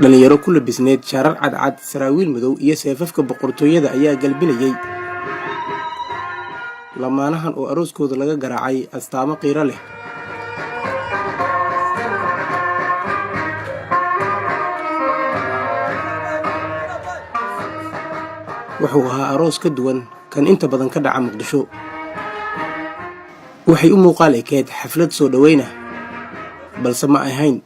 Dhalinyaro ku labisneed shaarar cadcad, saraawiil madow iyo seefafka boqortooyada ayaa galbinayay lamaanahan oo arooskooda laga garaacay astaamo qiiro leh. Wuxuu ahaa aroos ka duwan kan inta badan ka dhaca Muqdisho. Waxay u muuqaal ekeed xaflad soo dhoweyn ah, balse ma ahayn.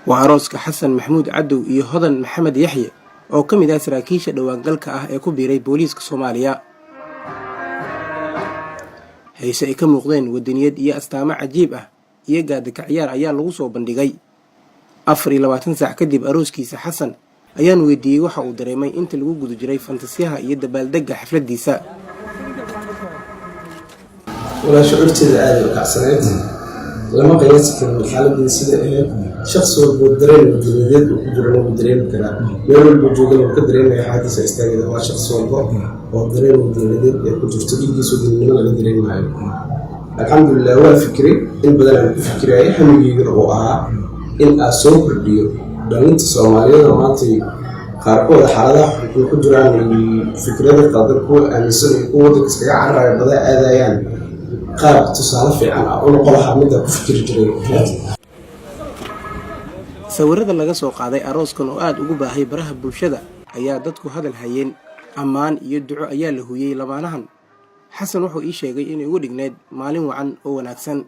Waa arooska Xasan Maxamuud Cadow iyo Hodan Maxamed Yaxye oo ka mid ah saraakiisha dhowaangalka ah ee ku biiray booliiska Soomaaliya. Hayse ay ka muuqdeen wadaniyad iyo astaamo cajiib ah iyo gaadaka ciyaar ayaa lagu soo bandhigay. 24 saac kadib arooskiisa, Xasan ayaan weydiiyey waxa uu dareemay inta lagu guda jiray fantasyaha iyo dabaaldegga xafladdiisa. Walaa, shucuurteeda aada u kacsaneyd, lama qiyaasi karo xaaladii sida ahayd. Shaqsi walbo dareen wadaniyadeed uu ku jiro lagu dareemi karaa, meel walbo joogana uu ka dareemaya xaaladiisa istaagida. Waa shaqsi walbo oo dareen wadaniyadeed ee ku jirto dhiiggiisa wadaninimo laga dareemayo. Alxamdulilah, waan fikiray in badan, aan ku fikirayay, hamigeygana uu ahaa in aan soo kordhiyo dhalinta Soomaaliyeed oo maantay qaarkooda xaaladaha xunxun ku jiraan, fikrada qaldan kuwa aaminsan iyo kuwa waddanka iskaga cararaya bada aadayaan, qaab tusaale fiican ah u noqon lahaa middaa ku fikiri jiray. Sawirada laga soo qaaday arooskan oo aada ugu baahay baraha bulshada ayaa dadku hadal hayeen. Ammaan iyo duco ayaa la huuyey lamaanahan. Xasan wuxuu ii sheegay inay ugu dhigneyd maalin wacan oo wanaagsan.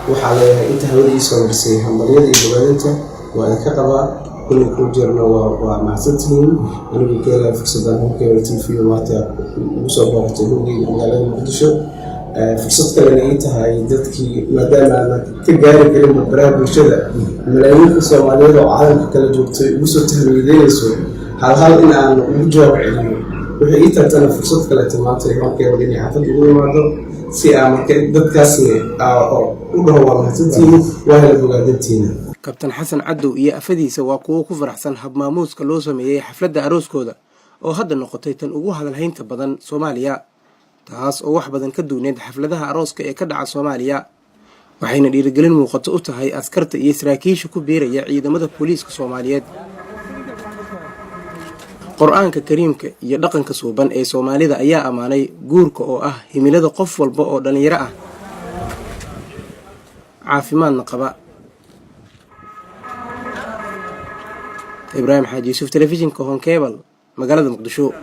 Waxaa leeyahay inta hawada ii soo marisay hambalyada iyo bogaadinta waa idinka qabaa kulli ku jirna, waa mahadsantihiin. Anigu ka helaya fursaddan Home Cable TV maanta ugu soo booqatay hogeyga magaalada Muqdisho, fursad kalena ii tahay dadkii, maadaama aanan ka gaari karin baraha bulshada malaayiinka Soomaaliyeed oo caalamka kala joogtay ugu soo tahniyadeynayso hal hal in aan ugu jawaab celiyo. Waxay ii taabtana fursad kaleeto maanta Home Cable inay xaafadda ugu imaado si aa marka dadkaasna u dhaho waa mahadsantihiin, waa hela bogaadintiina. Kabtan Xasan Cadow iyo afadiisa waa kuwo ku faraxsan habmaamuuska loo sameeyey xafladda arooskooda oo hadda noqotay tan ugu hadalhaynta badan Soomaaliya, taas oo wax badan ka duwneed xafladaha arooska ee ka dhaca Soomaaliya. Waxayna dhiirigelin muuqato u tahay askarta iyo saraakiisha ku biiraya ciidamada booliiska Soomaaliyeed. Qur-aanka Kariimka iyo dhaqanka suuban ee Soomaalida ayaa ammaanay guurka oo ah himilada qof walba oo dhallinyaro ah, caafimaadna qaba. Ibraahim Xaaji Yuusuf, telefishinka Home Cable, magaalada Muqdisho.